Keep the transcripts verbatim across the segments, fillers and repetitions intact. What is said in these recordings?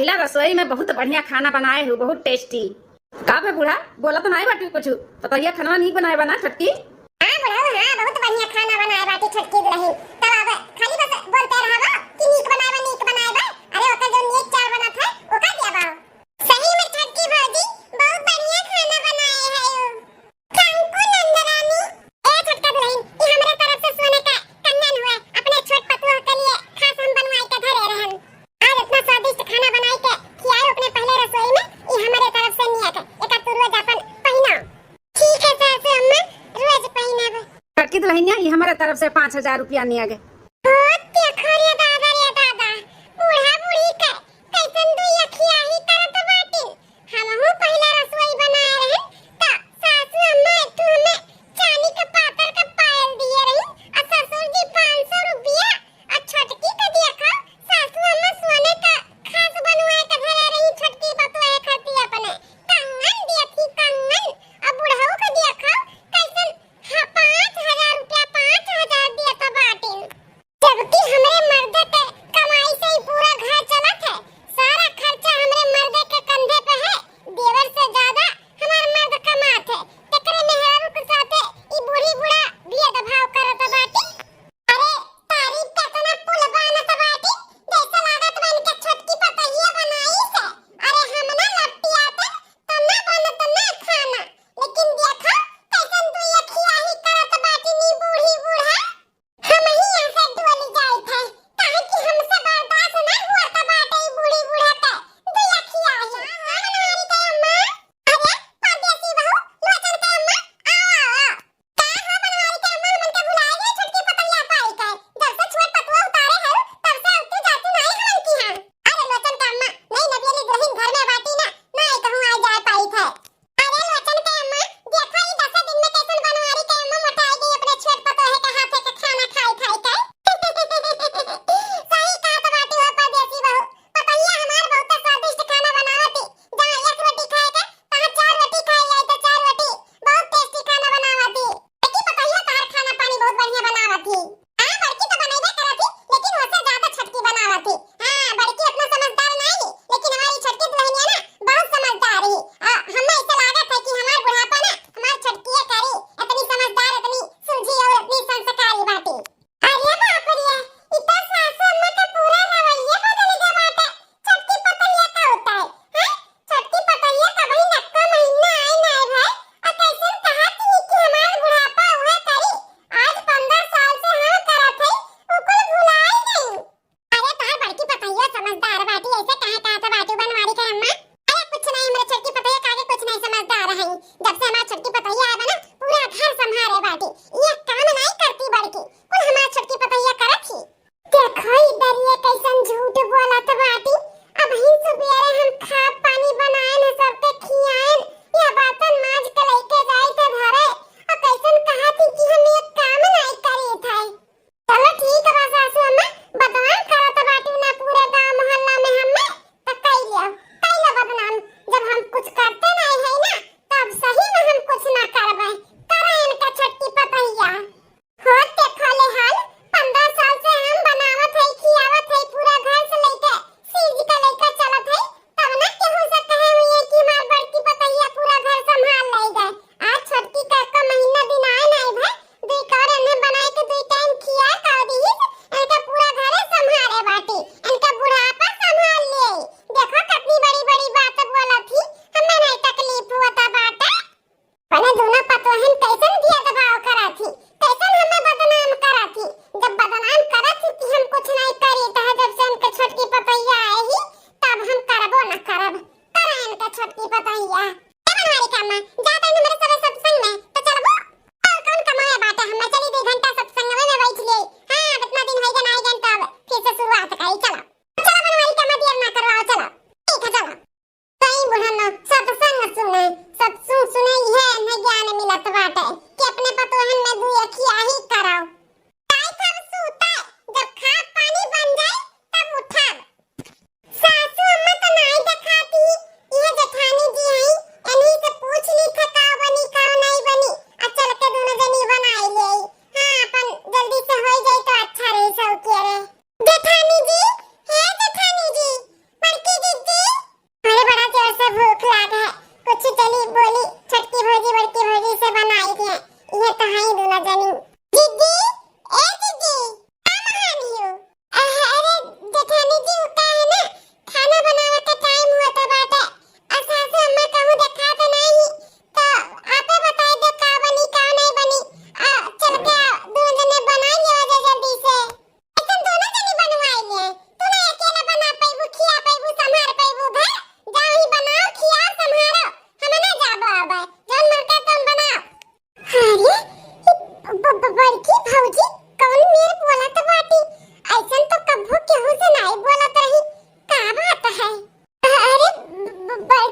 ला, रसोई में बहुत बढ़िया खाना बनाए हो, बहुत tasty। का बे बूढ़ा, बोलत नाई बाटी कुछ? पतोहिया खाना नीक बनाए बा ना छोटकी? हाँ बुढ़ऊ, हाँ, बहुत बढ़िया खाना बनाए बाटी छोटकी दुलहिन। तब अब खाली बस बोलते रहबो कि नीक बनाए बा, नीक बनाए बा। अरे ओकर जो नीक चार बनत है, ओका दिया बा। सही में छोटकी भौजी बहुत बढ़िया खाना बनाए है। Thank you नंदरानी। ए छोटका दुलहिन, ई हमरे तरफ से सोने का कंगन हुआ, अपने छोट पतोह के लिए खास हम बनवाई के धरे रहन। आज इतना स्वादिष्ट खाना बनाई के खियाओ अपने पहले रसोई में, ई हमरे तरफ से नियत है। एका तू रोज अपन पहिना। ठीक है सासू अम्मा, रोज पहिनब। छोटकी दुलहिनिया, ई हमरे तरफ से पाँच हजार रुपया नियत है। ओ, देखो रे दादा, रे दादा, बूढ़ा बूढ़ी के कैसन दुई अखिया ही करत बाटिन। हमहू पहिला रसोई बनाए रहन, त सासू अम्मा एक ठो हमें चांदी के पातर के पायल दिए रही, और ससुर जी पाँच सौ रुपया, और छोटकी के देखो, सासू अम्मा सोने का खास बनवाए के धरे रही छोटकी पतोह खातिर अपने। कंगन दिए थी, कंगन, और बुढ़ऊ के देखो, कैसन, हाँ, पाँच हजार रुपया, पाँच हजार दिए तो बाटिन। जबकि हमरे मर्दे के कमाई से ही पूरा घर चलत है, सारा खर्चा हमरे मर्दे के कंधे पे है, देवर से ज्यादा हमार मर्द कमात है, तेकरे मेहरारू के साथे ई बूढ़ी बूढ़ा भेदभाव करत बाटी। अरे, तारीफ के इतना पुल बानत बाटी, जैसे लागत बा इनके छोटकी पतोहिया बनाई से। अरे, हम ना लपटियाते, त ना बनत ना खाना, लेकिन देखो, कैसन दुई अखिया ही करत बाटी नी बूढ़ी बूढ़ा। हम ही यहाँ से डोली जाइत है, काहे कि हमसे बर्दाश्त ना हुआ था बाटे ई बूढ़ी बूढ़ा के दुई अखिया ही। हाँ, हमारी के अम्मा। अरे, परदेसी बहू, लोचन के अम्मा, आओ, आओ, आओ। का हो बनवारी के अम्मा, हमन के भुलाए गए छोटकी पतोहिया पाई के? जब से छोट पतोह उतारे है, तब से आती जाती नाई हमन की हाँ। अरे लोचन के अम्मा, नई नवेली दुलहिन घर में बाटी ना, नाई कहूँ आए जाए पाई थे। अरे लोचन के अम्मा, देखो ई दस दिन में कैसन बनवारी के अम्मा मोटाई गई अपने छोट पतोहे के हाथे के खाना खाई खाई के। सही कहत बाटी हो परदेसी बहू, पतोहिया हमार बहुत स्वादिष्ट खाना बनावती, जहाँ एक रोटी खाए के, तहाँ चार रोटी खाए जाए तो चार रोटी, बहुत tasty खाना बनावती। देखी पतोहिया तहार खाना पानी बहुत बढ़िया बनावती। हाँ, बड़की तो बनइबे करत ही, लेकिन ओसे ज्यादा छोटकी बनावत ही। हाँ, बड़की उतना समझदार नाई ही, लेकिन हमारी छोटकी दुलहिनिया ना बहुत समझदार ही। आ, हमें ऐसा लागत है कि हमार बुढ़ापा ना हमार छोटकिए करी, इतनी समझदार, इतनी सुलझी और इतनी संस्कारी बाटी। अरे बाप रे, इ तो सासू अम्मा का पूरा रवैया बदल गया बाटे। छोटकी पतोहिया का होता है, हैं? छोटकी पतोहिया का भाई नक्को महीना आए ना आए भाई, और कैसन कहा थी कि हमार बुढ़ापा हुआ करी। आज पन्द्रह साल से हम करत हई, उ कुल भुलाई गई। अरे तोहार बड़की पतोहिया समझदार बाटी, ऐसे काहे कहत बाटी बनवारी के अम्मा? अरे कुछ नहीं, हमरे छोटकी पतोहिया का आगे कुछ नहीं समझदार है। जब से हमार छोटकी पतोहिया आए बा ना, पूरा घर संभारे बाटी। ये काम नहीं करती बड़की, कुल हमार छोटकी पतोहिया करत ही। देखो इधर ये कैसन झूठ बोलत बाटी। अबहीं सुबेरे हम खाद पानी बनाएन, सबके खियाएन, या बर्तन माज के लइके जाई थे घरे, और कैसन कहा थी कि हम ये काम नहीं करी थे। चलो ठीक बा सासू अम्मा, बदनाम करत बाटी ना पूरे गांव मोहल्ला में हमें, तो कई लियो, कई लो बदनाम। जब हम कुछ करते नहीं है ना, तब सही में हम कुछ ना करबे। करे इनका छोटकी पतोहिया। होत के खोले हाल, पन्द्रह साल से हम बनावत हई, खियावत हई, पूरा घर से लेके सीज के लेके चलत हई, तब ना केहू से कहे हुई है कि हमार बड़की पतोहिया पूरा घर संभाल ले गए। आज छोटकी का एको महीना दिन आए नहीं भे, दुई कौर इन्हें बनाए के दुई टाइम खिया का दीस, इनका पूरा घरे संभाले बाटी, इनका बुढ़ापा संभाल ले। देखो कितनी बड़ी बड़ी बात बोलत ही, हमें नहीं तकलीफ होता बाटे। अपने दोनों पतोहन कैसन भेदभाव करा थी, कैसन हमें बदनाम करा थी। जब बदनाम करा थी कि हम कुछ नहीं करी, तो जब से हमके छोटकी पतोहिया आए ही, तब हम करबो न करब। करा इनके छोटकी पतोहिया। ए बनवारी के अम्मा, जा तनी हमरे साथे सत्संग में, तो चलबो? और कौन कमाए बाटे, हमें चली दो घंटा सत्संग में, में बैठ ले। हाँ, अब इतना दिन होई गन, आई गन, तब फिर से शुरुआत करी, चलो। चलो बनवारी के अम्मा, देर ना करवाओ, चलो। ठीक है, चलो। कई बुढ़न सत्संग सुने, सत्संग सुने, इहे इन्हें ज्ञान मिलत बाटे कि अपने पतोहन में दुई अखिया ही कराओ। ताई सब सूते, जब खाद पानी बन जाए, तब उठब। सासू अम्मा तो नाई देखाती, इहे जेठानी जी हई, इन्हीं से पूछ ली थे का बनी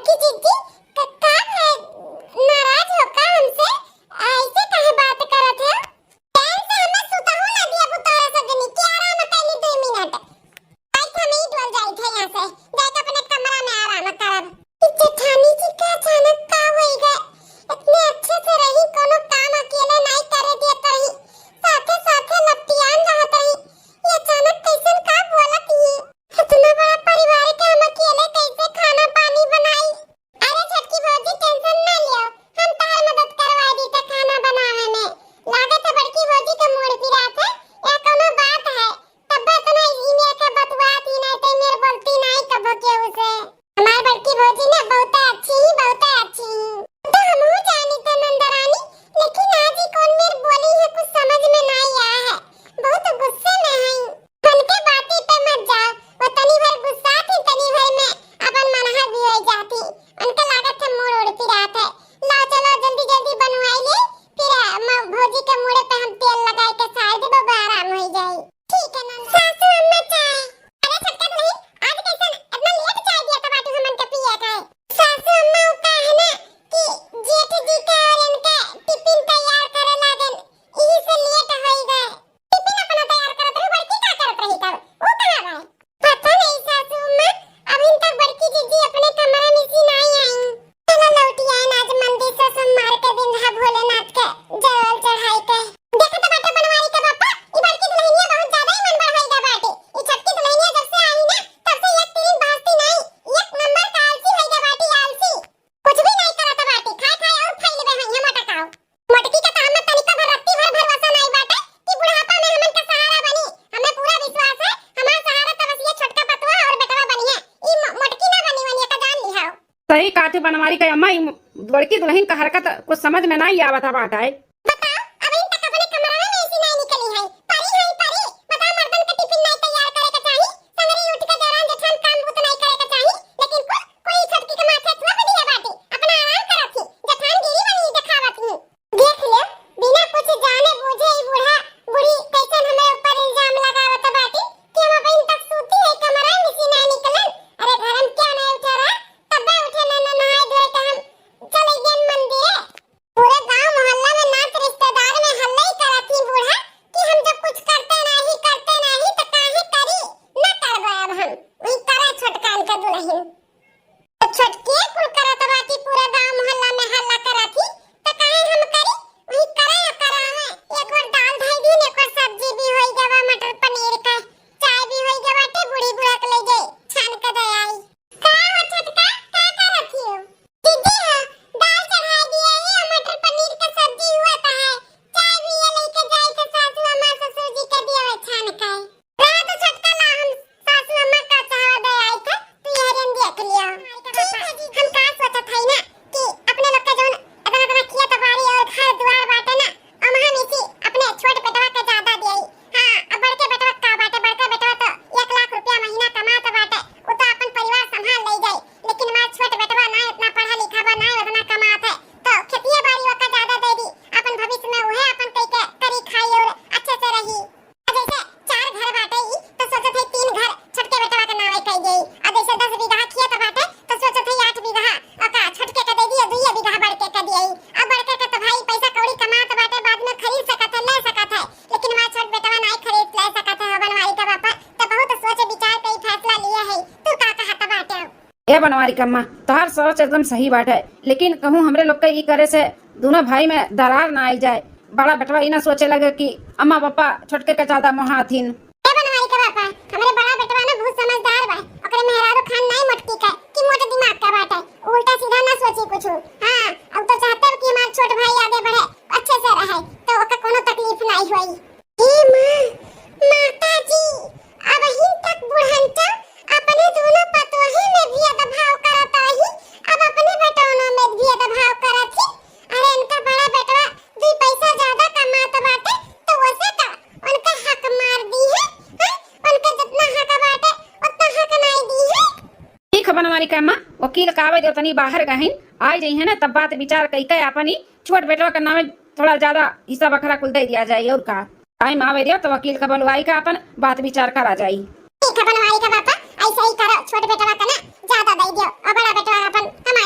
कि जीजी, क-, का है, नाराज हो का हमसे? ऐसे काहे बात करत है? चैन से हमें सुतहू ना दिया बुतौरा सजनी, कि आराम कैली दो मिनट। आज हम ही डोल जाई थे यहाँ से, जाके अपने कमरा में आराम करब। ई जेठानी जी के अचानक का होई गए? इतने अच्छे से रही, कोनो काम अकेले नाई करे देत रही, साथे साथे लपटियान रहत रही। ये अचानक कैसन का बोलत ही? इतना बड़ा परिवार के हम अकेले कैसे खाना पानी बनाई? अरे छोटकी भौजी, tension ना लियो, हम तहार मदद करवा दी त खाना बनावे में। लागत है बड़की भौजी के मूड़ पिरात है या कोनो बात है, तब इतना इमे के बतुआत ही नहीं, ते मेर बोलती नहीं कबो केहू से। हमार बड़की भौजी ना बहुत अच्छी ही, बहुत अच्छी ही। तो हमहू जानी थे नंदरानी, लेकिन आज ही कौन मेर बोली है, कुछ समझ में नहीं आया है, बहुत गुस्से में है। उनके बाती पे मत जाओ, वो तनी भर गुस्सा थी, तनी भर में अपन मनहा भी हो जाती। उनके लागत है मूड़ उड़ पिरात है। लाओ चलो जल्दी जल्दी बनवाई ले, फिर, अ, म-, भौजी के मूड़े पे हम तेल लगाए के सार देबो, आराम हो जाई। ठीक है नंद। सासू अम्मा चाय। अरे छोटका दुल्हन, आज कैसन इतना लेट चाय दिया था बाटू हमन के पिए का है? सासू अम्मा वो का है ना कि जेठ जी के और इनके टिफिन तैयार करे लागन, यही से लेट होई गए। टिफिन अपना तैयार करत रही, बड़की का करत रही तब? वो कहाँ गए? पता नहीं सासू अम्मा, अभी तक बड़की जीजी अपने कमरा में से नहीं आई। चलो लौटी आए आज मंदिर से, सोमवार के दिन है, भोलेनाथ के जल चढ़ाई के। देखत बाटे बनवारी के बापा, ई बड़की दुल्हनिया बहुत ज्यादा ही मन बढ़ाई गा बाटे। ई छोटकी दुल्हनिया जब से आई ना, तब से एक तिरिन बहसती नहीं, एक नंबर का आलसी होई गा बाटी, आलसी। कुछ भी नहीं करत बाटी, खाए खाए और फैल गए हैं ये मोटकाओ। मोटकी के तो हमें तनिको भर रत्ती भर भरोसा नहीं बाटे कि बुढ़ापा में हमन का सहारा बनी। हमें पूरा विश्वास है, हमार सहारा तो बस ये छोटका पतवा और बेटवा बनी है। ई मो-, मोटकी ना बनी, वनिया का जान लिहाओ। सही कहत है बनवारी के अम्मा, ई बड़की दुल्हन का हरकत कुछ समझ में नहीं आवत बाटे। बताओ, अभी तक अपने कमरा में से नहीं निकली है। परी है परी, बताओ मर्दन के टिफिन नहीं तैयार करे के चाही, संगरी उठ के देवरान जेठान काम बूत नहीं करे के चाही, लेकिन कुल कोई छोटकी के माथे थोप दिया बाटे, अपना आराम करत ही, जेठानगिरी बनी देखावत ही। देख ले, बिना कुछ जाने बूझे ई बूढ़ा बूढ़ी कैसन हमरे ऊपर इल्जाम लगावत बाटे कि हम अबहिन तक सूती है कमरा में से ना निकलन। अरे घर में क्या नहीं उठा रहा, तब्बे उठे ना, ना नहाए धोए के हम चले गए मंदिरे। पूरे गांव मोहल्ला में नात रिश्तेदार में हल्ला ही करत ही बूढ़ा कि हम जब कुछ करते नहीं, करते नहीं तो काहे करी, ना करबे अब हम, वही करे छोटकान के दुल्हन। तो छोटके कुल करत बाटी, पूरा गांव मोहल्ला में हल्ला करत ही, तो काहे हम करी? वही करे या करा है। एक बार दाल धई दी, एक बार सब्जी भी होई गवा, मटर पनीर का, चाय भी होई गवा, बाटे बूढ़ी बुढ़ा के ले जाई, छान के दे आई। का हो छोटका, का करत हियो? दीदी हो, दाल चढ़ाई दिया है, मटर पनीर का सब्जी हुआ था है, चाय भी ये लेके जाई तो सासू अम्मा ससुर जी के दिया है छान के। रहा तो छोटका ला हम सासू अम्मा का चाह दे आई थे, तू यह रेन देख लिया। ठीक है जी, हम का सोचत है ना कि अपने लोग का जौन इतना इतना खेत बाड़ी और घर दुआर बाटे ना, अमहा में से अपने छोट बेटवा के ज्यादा दियाई। हाँ, अब बड़के बेटवा का बाटे, बड़का बेटवा तो एक लाख रुपया महीना कमात बाटे, उ तो अपन परिवार संभाल ले जाई, लेकिन हमार छोट बेटवा ना इतना पढ़ा लिखा बा, ना उतना कमात है, तो खेतिया बाड़ी ओका ज्यादा दे दी, अपन भविष्य में उहे अपन कई के करी खाई और अच्छे से रही। जैसे चार घर बाटे ई, तो सोचत है तीन घर छोटके बेटवा के नावे कई देई। आ जैसे दस बीघा खेत बाटे, तो सोचत है आठ बीघा ओका छोटके के दे दिए, दुइये बीघा बड़के के दिए। अब बड़के के तो भाई पैसा कौड़ी कमात बाटे, बाद में खरीद सकत है, ले सकत है, लेकिन हमार छोट बेटवा नाई खरीद ले सकत है। हो बनवारी के बापा, तो बहुत सोच विचार के ई फैसला लिए है। तू का कहत बाटे? ए बनवारी के अम्मा, तोहार सोच एकदम सही बाटे, लेकिन कहूँ हमरे लोग के ई करे से दोनों भाई में दरार ना आई जाए। बड़ा बेटवा ई ना सोचे लगे कि अम्मा पापा छोटके के ज्यादा मोहाथिन। ए बनवारी के पापा, हमरे बड़ा बेटवा ना बहुत समझदार बा, ओकरे मेहरारू खान नाई मोटकी के कि मोट दिमाग के बाटे, उल्टा सीधा ना सोची कुछ। हाँ, अब तो चाहते हो कि हमार छोट भाई आगे बढ़े, अच्छे से रहे, तो ओका कोनो तकलीफ नाई होई। हे माँ, माता जी, अबहिन तक बुढ़ंचा अपने दोनों पतोहे में भेदभाव करत आही, अब अपने बेटौनों में भेदभाव करत ही। अरे इनका बड़ा बेटवा दुई पैसा ज्यादा कमात बाटे, तो वसे का उनका हक मार दी है, हैं? उनका जितना हक बाटे उतना हक नाई दी है। ठीक है बनवारी के अम्मा, वकील का आवे दो, तनी बाहर गहिन, आ जाई है ना, तब बात विचार कई के अपन ही छोट बेटवा के नामे थोड़ा ज्यादा हिस्सा बखरा कुल दे दिया जाए। और का, टाइम आवे दियो तो वकील का बुलवाई का अपन बात विचार करा जाई। ठीक है बनवारी का पापा, ऐसा ही करो, छोट बेटवा का ना ज्यादा दे दियो और बड़ा बेटवा अपन कमा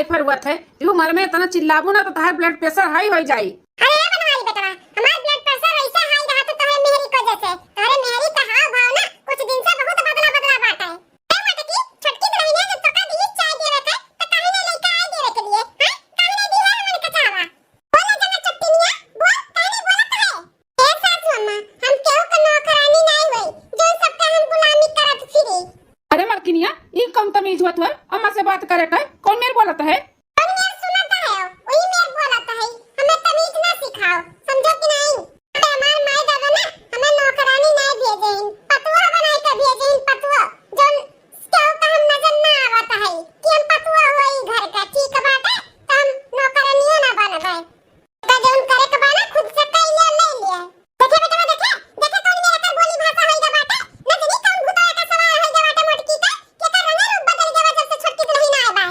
फरुवत है, तू मर में इतना चिल्लाबू ना तो तहार blood pressure high होई जाई। अरे ए बनवारी बेटवा, हमार blood pressure ऐसे high रहा तो तोहरे मेहरी को जैसे, तोहरे मेहरी का हाव भाव ना कुछ दिन से बहुत बदला बदला बाटे। ए मटकी, छोटकी दुल्हनिया जब तोका दिहिस चाय देवे के, त काहे नहीं लइका आए देवे के लिए, हैं? काहे नहीं दिहे हमन के चाहवा? बोला जना चट्टिनिया, बोल, काहे नहीं बोलत है? ए सासू अम्मा, हम केहू के नौकरानी नाई होई, जो सबका हम गुलामी करत फिरी। अरे मलकिनिया, ई कौन तमीज होत है? अम्मा से बात करे का? कौन मेर बोलत है? कौन मेर सुनत है? वही मेर बोलत है। हमें तमीज ना सिखाओ, समझो कि नहीं? अबे हमार माई दादा ना हमें नौकरानी नाई भेजे हैं, पतुआ बनाई के भेजे हैं, पतुआ। जौन केहू का हम नजर ना आवत है कि हम पतुआ होई घर का, ठीक बाटे? त हम नौकरानिया ना बनबे। का जौन करे के बा ना, खुद से कई ले, ले ले। देखे बेटवा, देखे, देखे कौन मेरा कर बोली भाषा होई गा बाटे, न जनी कौन भूतवा का सवार होई गा बाटे मोटकी का, के कर रंगे रूप बदल गवा जब से छोटकी दुल्हन आए बा।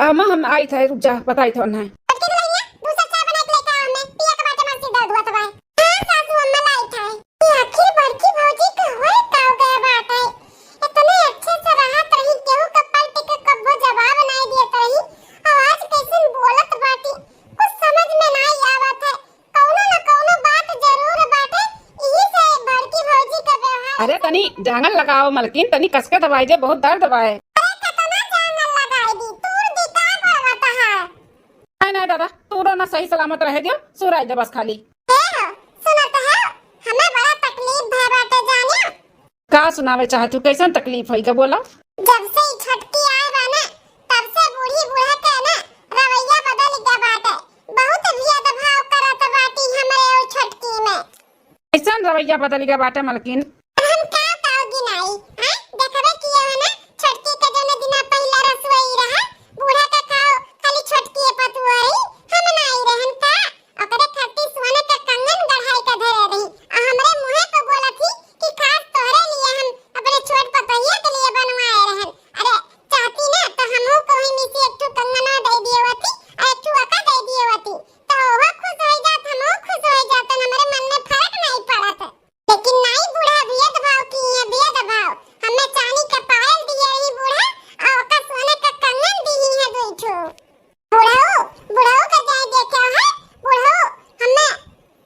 अम्मा, हम आई थे, रुक जा, बताई थे उन्हें। छोटकी दुल्हनिया, दूसरा चाय बना के लेके आओ, मैं पिया के बाटे, मार सिर दर्द हुआ तो भाई। हाँ सासू अम्मा, लाई थे। ये आखिर बड़की भौजी का होए का हो गया बाटे, इतने अच्छे से रहत रही, केहू का पलट के कब्बो जवाब नाई देत रही, और आज कैसन बोलत बाटी, कुछ समझ में नाई आवत है। कौनो न कौनो बात जरूर बाटे, इही से बड़की भौजी का व्यवहार। अरे तनी जांगल लगाओ मलकिन, तनी कसके दबाई दे, बहुत दर्द बाए। अरे केतना जांगल लगाई दी, तूर दी का बरवा तहार? नहीं, नहीं दादा, तूरो ना सही सलामत रहे दियो, सुराई दे बस खाली। ए हो, सुनत है, हमें बड़ा तकलीफ भय बाटे जाने। का सुनावे चाहत हूँ, कैसन तकलीफ होई गा बोला? जब से ई छोटकी आए बा ना, तब से बूढ़ी बूढ़ा के ना रवैया बदल गया बाटे। बहुत भेदभाव करत बाटी हमरे और छोटकी में। कैसन रवैया बदल गया बाटे मलकिन? हम का ताव गिनाई, हैं? देखबे किए हो ना, छोटकी के जौने दिना पहिला रसोई रहा, बूढ़ा का खाओ, खाली छोटकी पतुआ रही, हम ना आई रहन का? ओकरे खातिर सोने के कंगन गढ़ाई के धरे रही। आ हमरे मुँहे पे बोलत ही कि खास तोहरे लिए हम अपने छोट पतोहिया के लिए बनवाए रहन। अरे चाहती ना तो हमहू को ही में से एक ठो कंगना दे दिए होती, आ एक ठो ओका दे दिए होती, तो ओहो खुश हो जात, हमहू खुश हो जात, हमरे मन में फर्क नहीं पड़त। लेकिन नाई बूढ़ा भेदभाव की है, भेदभाव। हमें चांदी के पायल दिए रही बूढ़ा, आ ओका सोने का कंगन दी है दुई ठो। बुढ़ऊ, बुढ़ऊ के जाए देखे है, बुढ़ऊ, हमें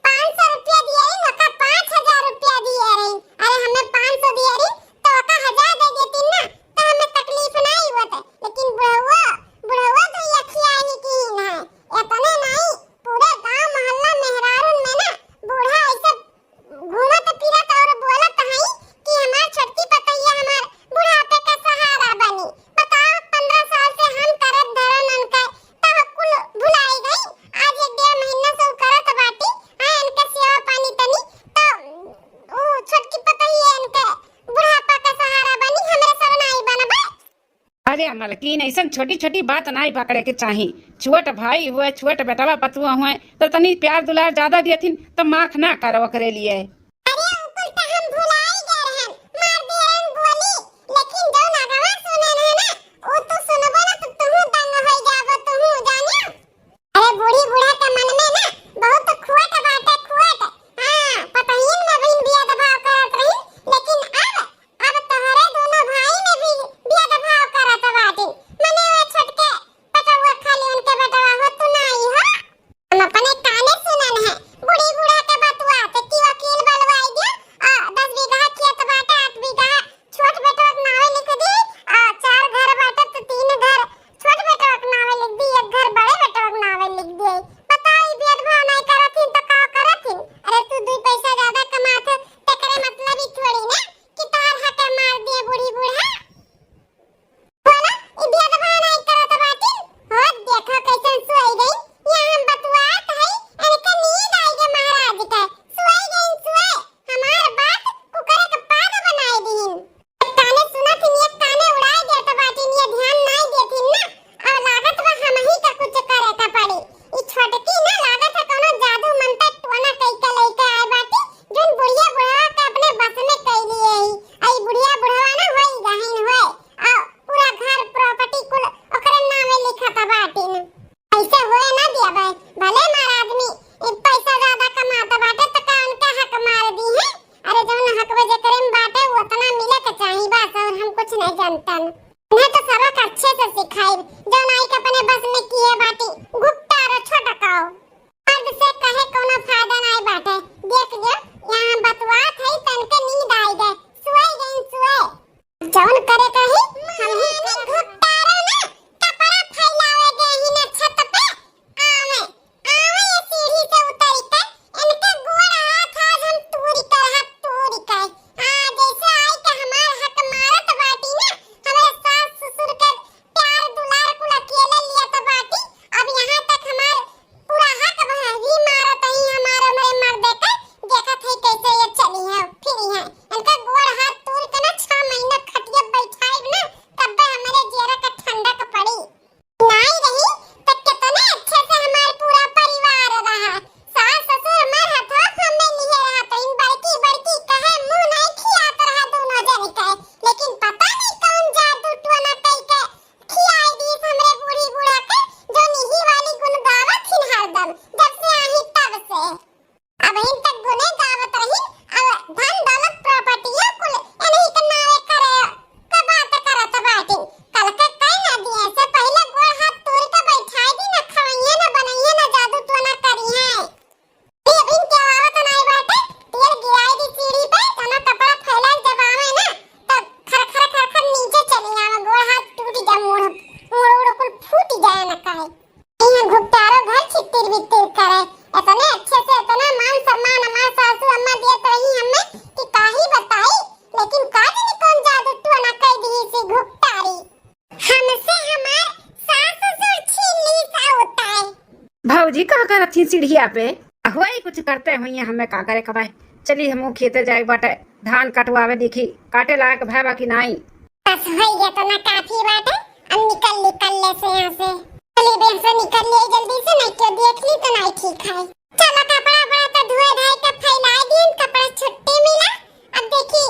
पाँच सौ रुपया दिए रही, ओका पाँच हजार रुपया दिए रही। अरे, हमें पाँच सौ दिए रही, तो ओका हजार दे देती ना, तो हमें तकलीफ नहीं होत। लेकिन बुढ़ऊ, बुढ़ऊ तो ये अखिया ही की ही ना है। इतने नहीं, पूरे गांव मोहल्ला मेहरारून में ना बूढ़ा ऐसे घूमत फिरत और बोलत हई कि हमार छोटकी पतोहिया हमार बुढ़ापे का सहारा बनी। बताओ, पन्द्रह साल से हम करत धरन उनके, तब कुल भुलाई गई। आज एक डेढ़ महीना से उ करत बाटी, हाँ, इनके सेवा पानी तनी, तो उ छोटकी पतोहिया इनके बुढ़ापा का सहारा बनी, हमरे सरनाई बनबे। अरे मलकिन, ऐसन छोटी छोटी बात नाई पकड़े के चाही। छोट भाई हुए, छोट बेटवा पतुआ हुए, तो तनी प्यार दुलार ज्यादा दियथिन, तो माख ना करो ओकरे लिए। अरे उ कुल तो हम भुलाई गए रहन, मार दिए रहन गोली, लेकिन जौन अगवा सुने रहे ना, उ तू सुनबो ना तो तुहू दंग होई जाबो, तुहू जानियो। अरे बूढ़ी बूढ़ा के मन में ना बहुत खोट बाटे, खोट। हाँ, पतोहियन में भी भेदभाव करत रही, लेकिन अब अब तोहरे दोनों भाई में भी भेदभाव करत बाटी। मने वे छोटके पतोहुआ खाली उनके बेटवा हो, तू नाई हो। हम अपने काने सुनन है, बूढ़ी बूढ़ा के बतुआ, तो की वकील बलवाई दियो, आ, दस बीघा खेत बाटे, आठ बीघा छोट बेटवा के नावे लिख दी, आ, चार घर बाटे, तो तीन घर छोट बेटवा के नावे लिख दी, एक घर बड़े बेटवा के नावे लिख दी। बताओ, ई भेदभाव नाई करत हिन, तो का करत हिन? अरे, तू दुई पैसा ज्यादा कमात है, तेकरे मतलब ई थोड़ी ना कि तोहर हक मार दिए बूढ़ी बूढ़ा। बोला, ई भेदभाव नाई करत बाटिन। हो देखो कैसन सोई गई। यहाँ हम बतुआत हई, इनके नींद आई गे महाराज के। सोई गई सोए, हमार बात कुकरे के पाद बनाई दीन। एक काने सुनत हिन, एक काने उड़ाई देत बाटिन, ये ध्यान नाई देथिन ना। अब लागत बा हमही का कुछ करे का पड़ी। ई छोटकी ना लागत है कोनो जादू मंतर टोना कई के लइके आए बाटी, जोन बुढ़िया बुढ़वा के अपने बस में कई लिए ही। आ ई बुढ़िया बुढ़वा ना होई गहिन होए, आ पूरा घर property कुल ओकरे नामे लिखत बाटिन। ऐसे होए ना दिया भाई, भले मार आदमी ई पैसा ज्यादा कमात बाटे तो का उनका हक मार दी है? अरे जौन हक बा जेकरे में बाटे वो उतना मिले के चाही बस, और हम कुछ नहीं जानतन। इन्हें तो सबक अच्छे से सिखाई, जौन आई के अपने बस में की छितिर बितिर करे। इतने अच्छे से इतना मान सम्मान हमार सासू अम्मा देत रही हमें कि का ही बताई, लेकिन का जाने कौन जादू टोना कई दी सी घुपटारी। हमसे हमार सास ससुर छीन ली सा होता है। भौजी का करत थी सीढ़िया पे? हुआ ही कुछ करते हुई, हमें का करे कबाय। चली हमहू खेते जाए बाटे, धान कटवावे, देखी काटे लायक भय बा कि नाई। बस होई गया तो ना काफी बाटे, अब निकल निकल ले से यहाँ से। चली बहन से निकल ले जल्दी से, नहीं तो देख ली तो नहीं ठीक है। चलो कपड़ा उपड़ा तो धोए धाए के फैला दिन, कपड़ा छुट्टी मिला। अब देखी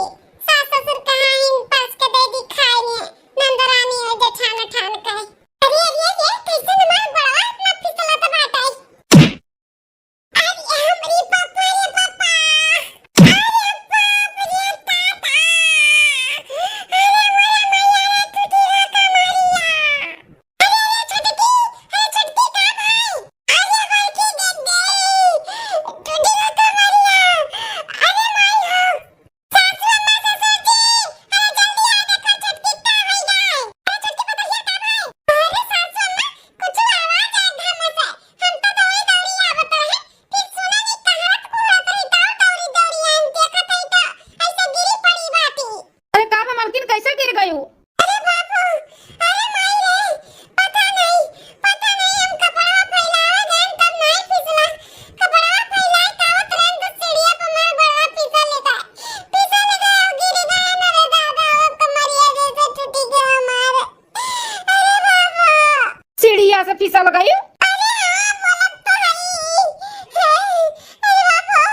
सास ससुर कहाँ इन पास के दे दी खाए ने, नंदरानी और जेठान ठान कहे। अरे अरे अरे, कैसे हमार बड़ा इतना फिसलत बाटे। अरे हमरी पापा रे पापा। अरे बाप रे पापा। अरे मोरा मैया रे, टूटी रे कमरिया। अरे अरे छोटकी, अरे छोटकी का भाई। अरे बड़की दीदी, टूटी रे कमरिया। अरे माई हो। सासू अम्मा, ससुर जी, अरे जल्दी आ, देखो छोटकी का होई गए। अरे छोटकी पतोहिया का भाई। अरे सासू अम्मा, कुछ आवाज आए घर में से। हम तो दौड़ी दौड़ी आवत रहे, फिर सुने नी कहावत कुहरत रही, दौड़ दौड़ी दौड़ी आइन देखत हई तो ऐसे गिरी पड़ी बाटी। अरे का बा मलकिन, कैसे गिर गयू? अरे बाबू, अरे माई रे, पता नहीं, पता नहीं, हम कपड़वा फैलावे गए तब नहीं फिसला। कपड़वा फैलाए तावत रहन तो सीढ़िया पर मार बड़ा फिसल गए, फिसल गए, गिर गए ना रे दादा, ओ कमरिया जैसे टूटी गया हमार। अरे बाबू। सीढ़िया से फिसल गई? अरे हाँ, बोलत तो हई। हे, अरे बाबू।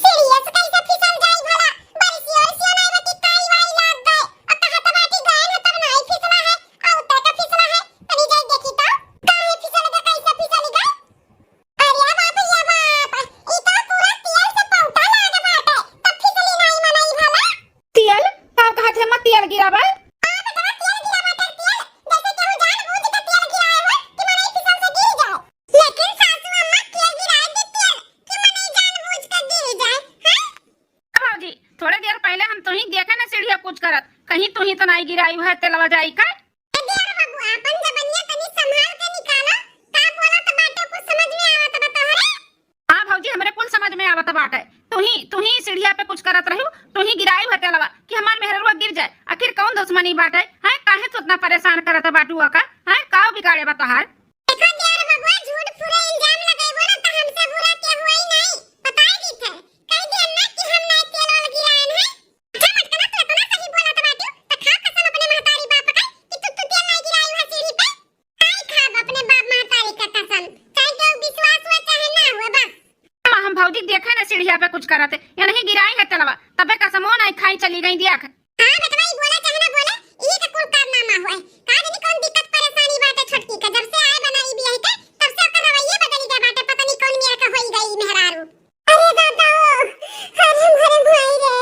सीढ़िया से कैसे फिसल जाई भला? बरसिया उरसिया नाई बा कि काई वाई लाग गए। आ कहा तो बाटी गए न तब नाई फिसला है। आ उतर के फिसला है। तनी जाई देखी तो। काहे फिसल गए, कैसे फिसल गए? अरे बाप रे बाप। ई तो पूरा तेल से पौटा लाग बाटे। तब फिसली नाई मनई भला। तेल? का कहत है, मत तेल गिराबे? आ बेटवा, तेल गिराबे, तेल, तेल। जैसे केहू जानबूझ के तेल गिराए हो कि मनई फिसल से गिर जाए। लेकिन सासू अम्मा, तेल गिराए दे तेल कि मनई जानबूझ के गिर जाए, हैं? भौजी, थोड़े देर पहले हम तुही देखे ना सीढ़िया कुछ करत, कहीं तुही तो नाई गिराई है तेलवा जाई का? ए देवर बबुआ, अपन जबनिया तनी संभाल के निकालो, का बोलत बाटे, कुछ समझ में आवत बा तोहरे? हाँ भौजी, हमरे कुल समझ में आवत बाटे। तुही, तुही सीढ़िया पे कुछ करत रहू, तुही गिराई है तेलवा कि हमार मेहररुआ गिर जाए। आखिर कौन दुश्मनी बाटे? हैं, काहे तू इतना परेशान करत बाटू ओका? हैं, का बिगाड़े बा तोहार? देखो देवर बबुआ, झूठ फूरे इल्जाम लगइबो ना त हमसे बुरा केहू होई नहीं। बताई दी थे, कह दिया ना कि हम नहीं तेल वाल गिराएन है। अच्छा मटकना, तू इतना सही बोलत बाटू, त खा कसम अपने महतारी बाप का कि तू, तू तेल नहीं गिराई है सीढ़ी पे। काहे खाब अपने बाप महतारी का कसम? चाहे केहू विश्वास हुआ चाहे ना हुआ, बस। अम्मा, हम भौजी देखे न सीढ़िया पे कुछ करत है, या नहीं गिराई है तेलवा, तबे कसमो नहीं खाई चली गई दिया। हाँ बेटवा, ई बोले चाहे ना बोले, इही के कुल कारनामा हुआ है। का जानी कौन दिक्कत परेशानी बाटे छोटकी के, जब से आए बना ई बियाह के, तब से ओकर रवैये बदल गया बाटे, पता नहीं कौन मेर का होई गई मेहरारू। अरे दादा, अरे हमारे भाई रे।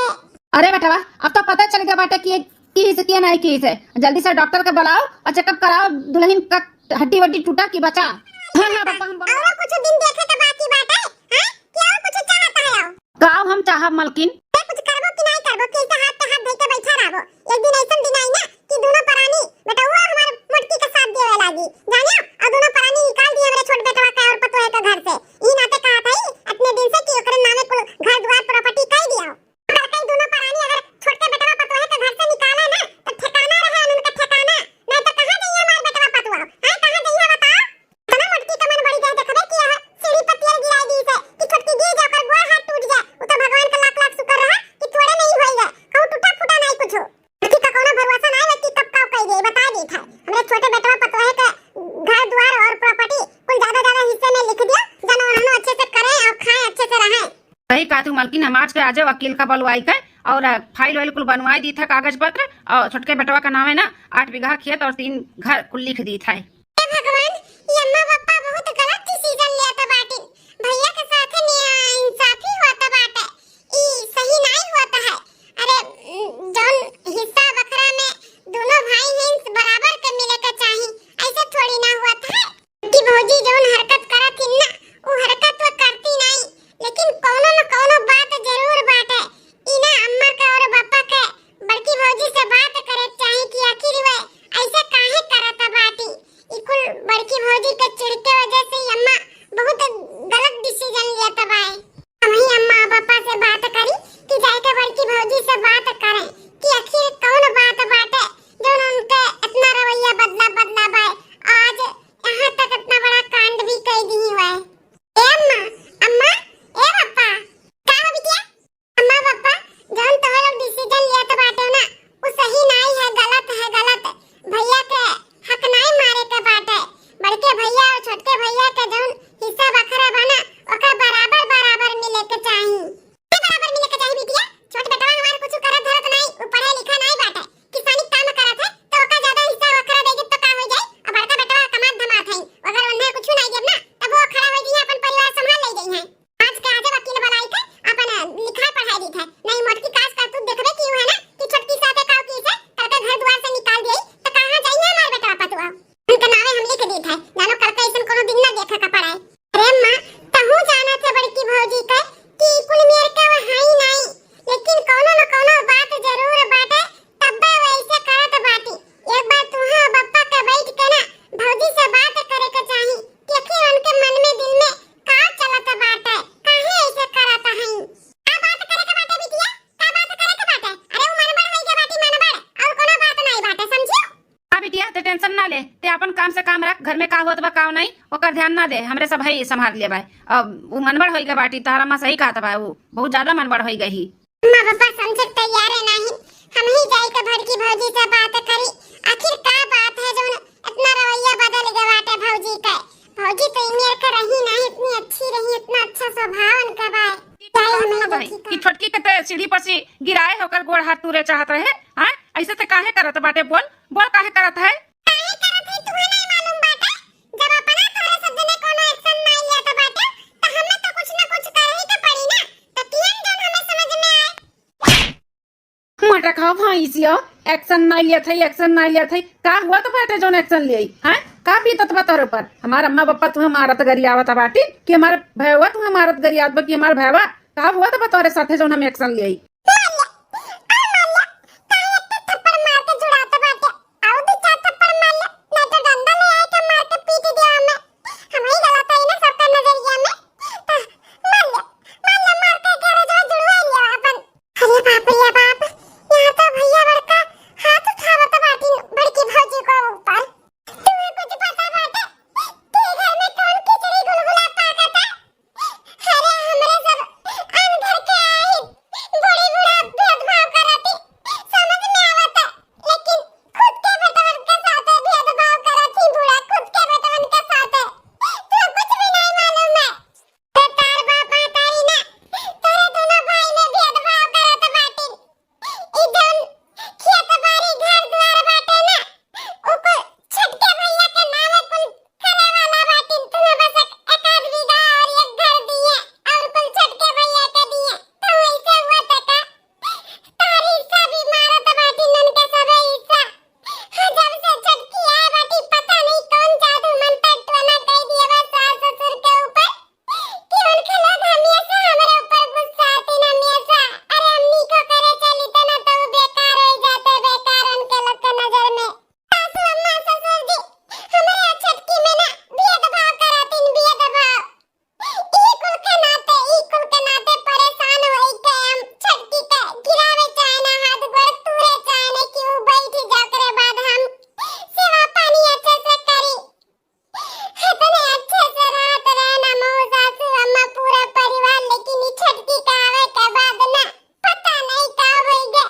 अरे बेटवा, अब तो पता चल गया बाटे कि ये की से, के नहीं की से। जल्दी से डॉक्टर के बुलाओ और चेकअप कराओ, दुल्हन का हड्डी वड्डी टूटा कि बचा। हाँ, हाँ, पापा, हम बोलो। और कुछ दिन देखे के बाकी बाटे, हैं? क्या और कुछ चाहता है और? का हम चाहब मलकिन? ते कुछ करबो कि नहीं करबो, कि ऐसे हाथ पे हाथ धइ के बैठा रहबो? एक दिन ऐसन दिन आई ना कि दोनों परानी, बेटवा हमार मोटकी के साथ देवे लागी, जानियो? और दोनों परानी निकाल दिए हमरे छोट बेटवा के और पतोहे के घर से। ई नाते कहत हई, इतने दिन से कि ओकरे नामे कुल घर द्वार प्रॉपर्टी कर दिया। अगर कहीं दोनों परानी अगर छोटके बेटवा पतोहे के घर से निकाले ना, तो ठिकाना रहे उनका ठिकाना, नहीं तो कहाँ जाइए हमार बेटवा पतोह? हैं, कहाँ जाइए बताओ? इतना मोटकी का मन बढ़ी गए, देखबे कि यह सीढ़ी पर तेल गिराई दी से, कि छोटकी गिर जाए, ओकर गोड़ हाथ टूट जाए, वो तो भगवान का लाख लाख शुक्र रहा कि थोड़े नहीं होई गए, कहूँ टूटा फूटा नहीं कुछ। मोटकी का कोनो भरोसा नहीं है कि कब का कह दे, बता दी था। हमरे छोटे बेटवा पतोहे के घर द्वार और प्रॉपर्टी कुल ज्यादा ज्यादा हिस्से में लिख दिया, जन उन्होंने अच्छे से करें और खाएं, अच्छे से रहें। सही कहा तू मलकिन, हम आज के आजे वकील का बुलवाई के और, अ, फाइल वाइल कुल बनवाई दी था, कागज पत्र, और छोटके बेटवा का नाम है ना, आठ बीघा खेत और तीन घर कुल लिख दी था। हे भगवान, ये अम्मा पापा बहुत गलत डिसीजन लेत बाटी। भैया के साथ नाइंसाफी होत बाटे, ई सही नाई होत है। अरे, जौन हिस्सा बखरा में दोनों भाई हैं बराबर के मिले के चाही, ऐसे थोड़ी ना होत है। कि भौजी जौन हरकत करत हिन ना, उ हरकत तो करती नाई, लेकिन कौनो न कौनो बात जरूर बाटे। ई ना अम्मा के और पापा के बड़की भौजी से बात करे के चाही कि आखिर वे ऐसे काहे करत बाटी। ई कुल बड़की भौजी के चिढ़ के का होत बा, का नहीं, ओकर ध्यान ना दे, हमरे सब है संभाल लेबे। अब उ मनबड़ होई गए बाटी, तहरा अम्मा सही कहत बा, उ बहुत ज्यादा मनबड़ होई गई ही। अम्मा पापा समझे के तैयार है नहीं, हम ही जाई के बड़की भौजी से बात करी, आखिर का बात है जौन इतना रवैया बदल गए बाटे भौजी का। भौजी तो इमेर का रही नहीं, इतनी अच्छी रही, इतना अच्छा स्वभाव उनका बा। जाई हम ही देखी का। कि छोटकी के ते सीढ़ी पर से गिराए होकर गोड़ हाथ तूरे चाहत रहे, हाँ? ऐसे ते काहे करत बाटे? बोल, बोल काहे करत है? काहे करत है, तुहे नहीं मालूम बाटे? जब अपना तोहरे सब जने कोनो action नहीं लिया तो बाटे, तो हमें तो कुछ ना कुछ करे ही के पड़ी ना। तो कियन जौन हमें समझ में आए। मटक हौ भैंसिया, action नहीं लिया था, action नहीं लिया था। का हुआ तो बाटे जौन action लिया, हैं? का बीतत बा तोहरे ऊपर? हमार अम्मा पापा तुहे मारत गरियावत बाटी कि हमार भैवा तुहे मारत गरियावत बा कि हमार भैवा? का हुआ तो बा तोहरे साथे जौन हम action लिया? मार ले, अरे मार ले, काहे एक ठे थप्पड़ मार के जुड़ात बाटे? आउ दू चार थप्पड़ मार ले, ना तो डंडा ले आए के मार के पीट दिया हमें। हम ही गलत है ना सबका नजरिया में। तो मार ले, मार ले, मार के गैरेज में जुड़वा लिया अपन। अरे बाप रे बाप, यहाँ तो भैया बड़का हाथ उठावत बाटी बड़की भौजी को ऊपर। तुम्हें कुछ पता बाटे कि घर में कौन खिचड़ी गुलगुला पाकता? अरे, हमरे सब अनघर के आही, बूढ़ी बूढ़ा भेदभाव करती, समझ में आवता, लेकिन खुद के बेटवन के साथे भेदभाव करती, बूढ़ा खुद के बेटवन के साथे। तू कुछ भी नहीं मालूम है। तो तार बाप महतारी ना, तोरे दोनों भाई में भेदभाव करत बाटिन। ई जौन खेत बारी घर दुआर बाटे ना, उ कुल छोटके भैया के नामे कुल करे वाला बाटिन। तुम्हें बस एक, एक आध बीघा और एक घर दिए और कुल छोटके भैया के दिए। तो वैसे हुआ त का? तारी हिस्सा भी मारत बाटिन, उनके सबे हिस्सा। हाँ, जब से छोटकी आए बाटी, पता नहीं कौन जादू मंत्र टोना कई दिए बा सास ससुर के ऊपर। कि उनके लोग हमेशा हमरे ऊपर गुस्सातिन, हमेशा। अरे, हम नीको करे चली त ना, तो उ बेकार हो जाते, बेकार उनके लोग के नजर में। सासू अम्मा, ससुर जी, हमरे आ छोटकी में ना भेदभाव करतिन, भेदभाव। ई कुल के नाते, ई कुल के नाते परेशान होई के हम छोटकी के गिरावे चाहे ना, हाथ गोड़ तूरे चाहे ना कि उ बैठ जा, ओकरे बाद हम सेवा पानी अच्छे से करी। इतने अच्छे से रहत रहे ना मऊ सासू अम्मा पूरा परिवार, लेकिन ई छोटकी के आवे के बाद ना पता नहीं का होई गे।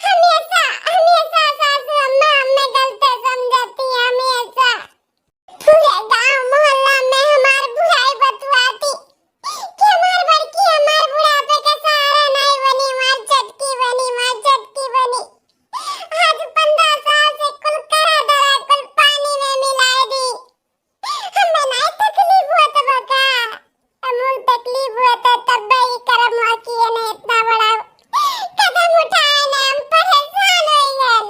हमेशा, हमेशा सासू अम्मा हमें गलत समझती, हमेशा। पूरे गांव मोहल्ला में हमार बुराई बतुआती कि हमार बड़की हमार बुढ़ापे के सहारा नहीं बनी, हमार छोटकी बनी, हमार छोटकी बनी। आज पन्द्रह साल से कुल करा धरा कुल पानी में मिलाए दी। हमें नाई तकलीफ हुआ त बा का? अमूल तकलीफ हुआ त तब ही करम हुआ कि ये ने इतना बड़ा कदम उठाए ना, हम परेशान हो गए।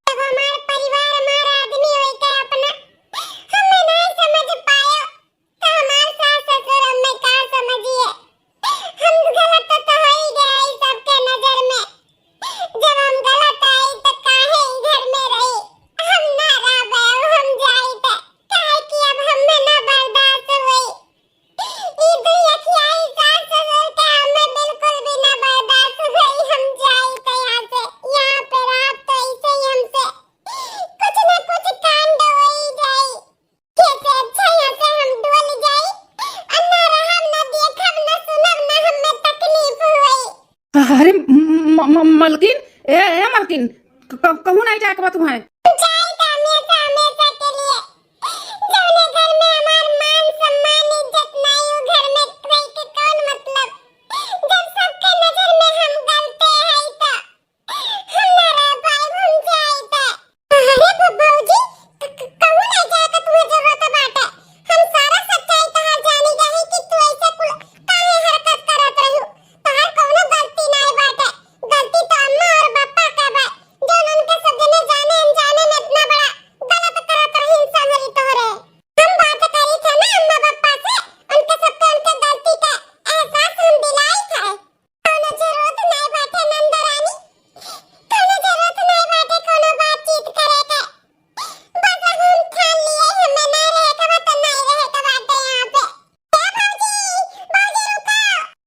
जब हमार परिवार, हमार आदमी होई के अपना हमें नाई समझ पायो, तो हमार सास ससुर हमें का समझिए? हम गलत तो हो ही गए ई सबके नजर में। जब हम गलत आई तो काहे ई घर में रही? हम ना रहबे, अब हम जाई त, काहे कि अब हमें ना बर्दाश्त होई। ई दुई अखियाई सास ससुर के हमें बिल्कुल भी ना बर्दाश्त होई। हम जाई त यहाँ से, यहाँ पे रहब तो ऐसे ही हमसे कुछ न कुछ कांड होई जाई। ये से अच्छा यहाँ से हम डोल जाई, और ना रहब, ना देखब, ना सुनब, ना हमें तकलीफ होई। अरे म-, म-, म-, मलकिन, ए, ए मलकिन, क-, क-, कहूँ नहीं जाए के बा तुम्हें? जाई त हमेशा, हमेशा के लिए। जौने घर में हमार मान, सम्मान, इज्जत नहीं, उ घर में रह के कौन मतलब? जब सबके नजर में हम गलते हई त हम ना रह पाइब, हम जाई त। अरे ब-, भौजी, क-, क-, कहूँ ना जाए के तुम्हें जरूरत बाटे। हम सारा सच्चाई तहार जानी गए कि तू ऐसे कुल काहे हरकत करत रहू। तहार कौनो गलती नाई बाटे। गलती तो अम्मा और बप्पा का बा, जौन उनके सब जने जाने अनजाने में इतना बड़ा गलत करत रही इंसान हरी तोहरे। हम बात करी थे ना अम्मा बप्पा से, उनके सबके उनके गलती का एहसास हम दिलाई थे। कौनो जरूरत नाई बाटे नंदरानी, कौनो जरूरत नाई बाटे कौनो बातचीत करे के। बस हम ठान लिए, हमें नाई रहे के बा, तो नाई रहे के बाटे यहाँ पे। ए भौजी, भौजी रुको,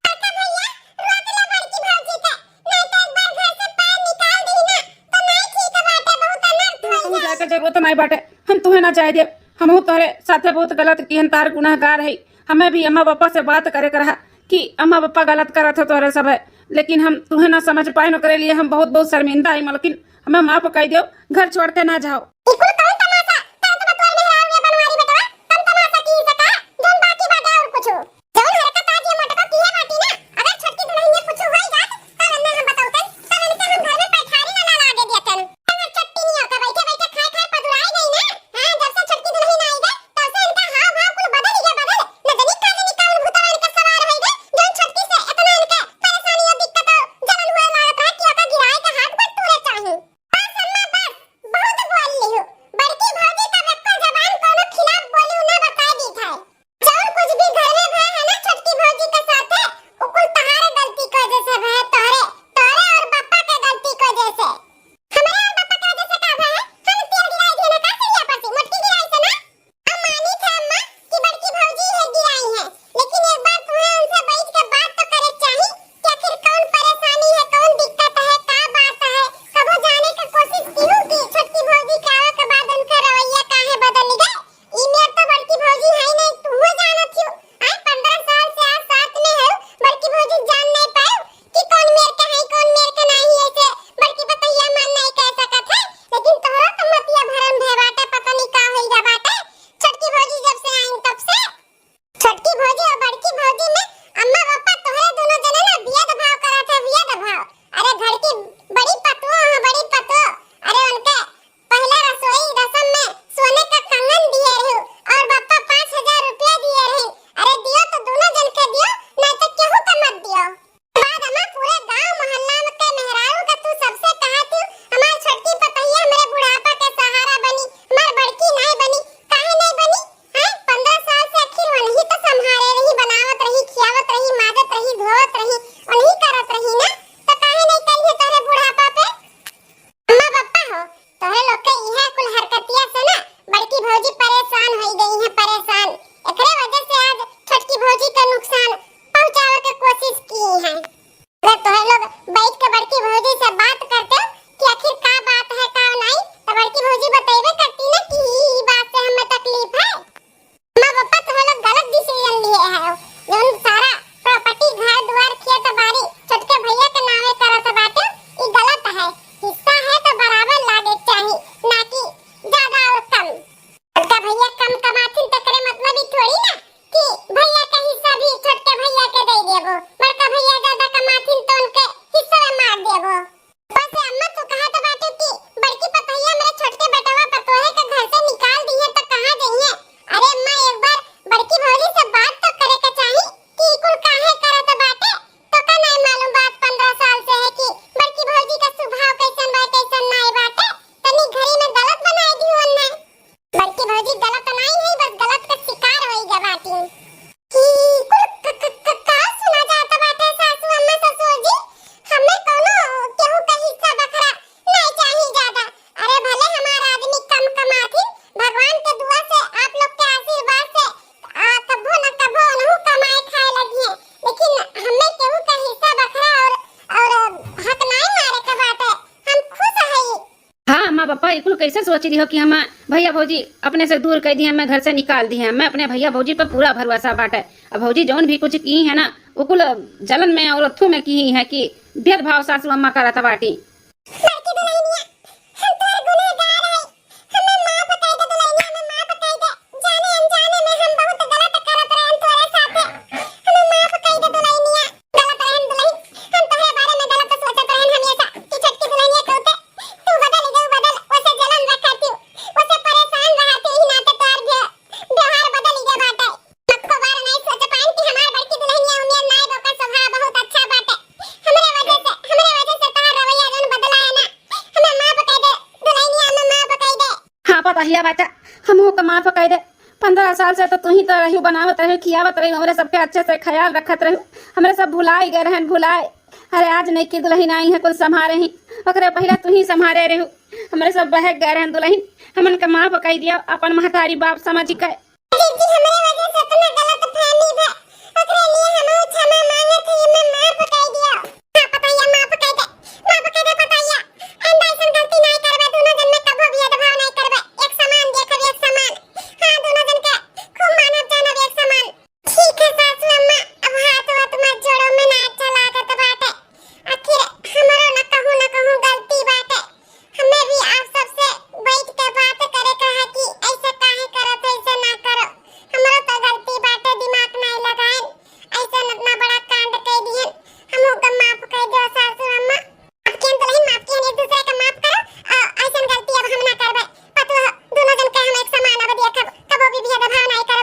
बड़का भैया, रोक ले बड़की भौजी के, नाई तो एक बार घर से पैर निकाल दी ना, तो नाई ठीक बाटे, बहुत अनर्थ हो जाए। जाए के जरूरत नाई बाटे, हम तुम्हें ना जाए देब। हमहू तोहरे साथे बहुत गलत किहन, तार गुनहगार है। हमें भी अम्मा पापा से बात करे के रहा कि अम्मा पापा गलत करत हो तोहरे सब है, लेकिन हम तुहे ना समझ पाए, ओकरे लिए हम बहुत बहुत शर्मिंदा है। मलकिन, हमें माफ कर दियो, घर छोड़ के ना जाओ। ई कुल कौन तमाशा करत बा तोर मेहरारू रे बनवारी बेटवा? कम तमाशा की सका, जौन बाकी बाटे और कुछ। जौन हरकत आज ये मोटका किहे बाटी ना, अगर छोटकी दुल्हनिया कुछ होई जात, तब एन्ने हम बतौतन, तब इनके हम घर में पैठारी ना लागे देतन। अगर चट्टी नियर का बैठे बैठे खाए खाए पदुराई गई ना, हाँ, जब से छोटकी दुल्हन आई गई, तब से इनका हाव भाव कुल बदल गया, बदल। न जनी का जनी कौन भूतवा इनका सवार होई गई, जौन छोटकी से इतना इनके परेशानी और दिक्कत और जलन हुए लागत रहा कि ओका गिराए के हाथ पर तूरे चाही। बस अम्मा, बस, बहुत बोल लिहू। बड़की भौजी का एको जबान कोनो खिलाफ बोली ना, बताई दी है। जौन कुछ भी घर में भय है ना छोटकी भौजी के साथे, उ कुल तोहरे गलती की वजह से भय, तोहरे, तोहरे और बप्पा के गलती की वजह से। हमरे और बप्पा के वजह से का भय है? हम तेल गिराई दिए ना का सिरिया पर से, मोटकी गिराई से ना? हम मानी थे अम्मा कि बड़की भौजी है गिराई है, लेकिन एक बार तुम्हें उनसे बैठ के बात तो करे चाही कि आखिर कौन परेशानी है, कौन दिक्कत है, का बात है। कबो जाने के कोशिश किहू कि छोटकी भौजी के आवे के बाद उनका रवैया काहे बदल गए? ई मेर तो बड़की भौजी है नहीं, तू हो जानत हो। आए, पन्द्रह साल से आज साथ में हो, बड़की भौजी जान नहीं पाए कि कौन मेर के है, कौन मेर के नहीं। ऐसे बड़की पतोहिया मन नहीं कह सकत है, लेकिन तोहरो तो मतिया भरम भे बाटे, पता नहीं का होई गा बाटे। छोटकी भौजी जब से आइन तब से। छोटकी भौजी और बड़की भौजी में अम्मा पापा तोहरे दोनों जने ना भेदभाव करत है, भेदभाव। अरे घर की बड़ी पतोह है, बड़ी पतोह। अरे उनके पहला रसोई रसम में सोने का कंगन दिए रही और बप्पा पाँच हजार रुपया दिए रही। अरे दियो तो दोनों जन के दियो, नहीं तो केहू के मत दियो। बाद अम्मा पूरे गांव मोहल्ला में के मेहरारू का तू सबसे कहा थी, हमार छोटकी पतोहिया हमरे बुढ़ापा के सहारा बनी, हमार बड़की नहीं बनी, काहे नहीं बनी? हैं? पन्द्रह साल से आखिर वही तो संभारे रही, बनावत रही, खियावत रही, माजत रही, धोवत रही, वही करत रही ना, तो काहे नहीं करिए तोहरे बुढ़ापा पे? अम्मा पापा हो, तोहरे लोग के इहे कुल हरकतिया से ना बड़की भौजी परेशान होई गई है, परेशान। एकरे वजह से आज छोटकी भौजी का नुकसान पहुंचावे के कोशिश की है। अगर तोहरे लोग बैठ के बड़की भौजी से बात करते कि आखिर का बात है, का नहीं, तो बड़की भौजी बतैबे करती ना कि ई, ई बात से हमें तकलीफ है। अम्मा पापा, तुम लोग गलत डिसीजन लिए है। जौन सारा प्रॉपर्टी, घर दुआर, खेत बाड़ी छोटके भैया के नामे करत बाटे, ई गलत है। हिस्सा है तो बराबर लागे चाही, ना कि ज्यादा और कम। छोटका भैया कम कमाथिन तेकरे मतलब ई थोड़ी ना कि भैया के हिस्सा भी छोटके भैया के दे देबो, बड़का भैया ज्यादा कमाथिन तो उनके हिस्सा में मार देबो। बस अम्मा, तू कहत बाटू कि बड़की पतोहिया हमरे छोटके बेटवा पतोहे के घर से निकाल दिहे त कहाँ जइहे? अरे अम्मा, एक बार बड़की भौजी से बात तो करे के चाही कि ई कुल काहे करत बाटे। तो का नहीं मालूम बात पन्द्रह साल से है कि बड़की भौजी का स्वभाव कैसन बा, कैसन नाई बाटे। तनी घरी में गलत बनाई दिहु अन्ना। बड़की भौजी गलत नाई है, बस गलत का शिकार होई गवा बाटी। ई कुल क-, क-, क-, का सुना जात बाटे सासू अम्मा ससुर जी? हमें कोनो केहू का हिस्सा बखरा नहीं चाही ज्यादा। अरे भले हमार आदमी कम कमाथिन, भगवान के दुआ से, आप लोग के आशीर्वाद से, आ, कभो न कभो उनहू कमाए खाए लगिहे, लेकिन हमें केहू का हिस्सा बखरा और, और हक नहीं मारे के बाटे। हम खुश हई। हाँ अम्मा पापा, ई कुल कैसे सोच रही हो कि हम भैया भौजी अपने से दूर कर दिए, हमें घर से निकाल दिए? हमें अपने भैया भौजी पर पूरा भरोसा बाटे। अब भौजी जौन भी कुछ की है ना, वो कुल जलन में और अथू में की है कि भेदभाव सासू अम्मा करत बाटी। बड़की दुल्हनिया, हम तोर गुनहगार है, हमें माफ कर दे दुल्हनिया, हमें माफ कर दे। जाने अनजाने में हम बहुत गलत करत रहन तोरे साथे, हमें माफ कर दे दुल्हनिया। गलत रहन दुल्हन, हम तोहरे बारे में गलत सोचत रहन हमेशा कि छोटकी दुल्हनिया के ऊपर तू बदल गऊ, बदल, ओसे जलन रखा थी, ओसे परेशान रहा थी, यही नाते तोर व्य-, व्यवहार बदल गया बाटे। एको बार नहीं सोच पाइन कि हमार बड़की दुल्हनिया उमिया नाई, ओकर स्वभाव बहुत अच्छा बाटे। हमरे वजह से, हमरे वजह से तोहार रवैया जौन बदला है ना, हमें माफ कर दे दुल्हनिया, हमें माफ कर दे। हाँ पतोहिया बाटा, हमहू का माफ कर दे। पन्द्रह साल से तो तू ही तो रहू, बनावत रहू, खियावत रहू, हमरे सबके अच्छे से ख्याल रखत रहू, हमरे सब भुलाई गए रहन, भुलाए। अरे आज नहीं की दुल्हन आई है, कुल संभारे ही, ओकरे पहले तू ही संभारे रहू, हमरे सब बहक गए रहन दुल्हन, हमन का माफ कर दिया अपन महतारी बाप समझ के। जीजी,